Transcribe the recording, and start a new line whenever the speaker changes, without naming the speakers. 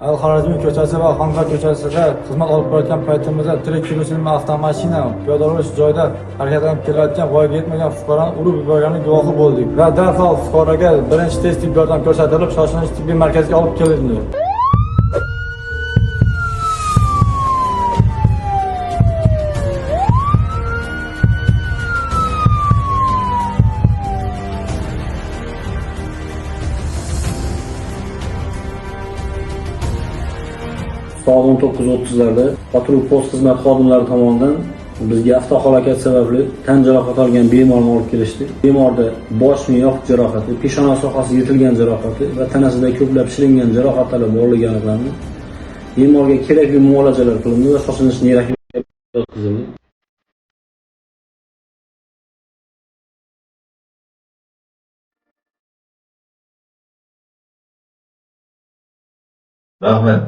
Al-Xorazmiy ko'chasi va Xonqa ko'chasida xizmat olib borayotgan paytimizda tirik keluvchi avtomashina piyoda yurish joyida harakatlanib kelayotgan voyaga yetmagan fuqaroni urib yuborgani guvohi bo'ldik va darhol fuqaroga birinchi tez tibbiy yordam ko'rsatilib, shoshilinch tibbiy markazga olib kelindi.
Soat 19:30larda patrul post xizmati xodimlari tomonidan bizga avtohalokat sababli tan jarohati olgan bemorni olib kelishdi. Bemorda bosh miya yopiq jarohati, peshona sohasi yetilgan jarohati va tanasida ko'plab shilingan jarohatlar borligi aniqlandi. Bemorga kerakli muolajalar qilindi va shoshilinch neyroxirurgiyaga yotqizildi.
Rahmat.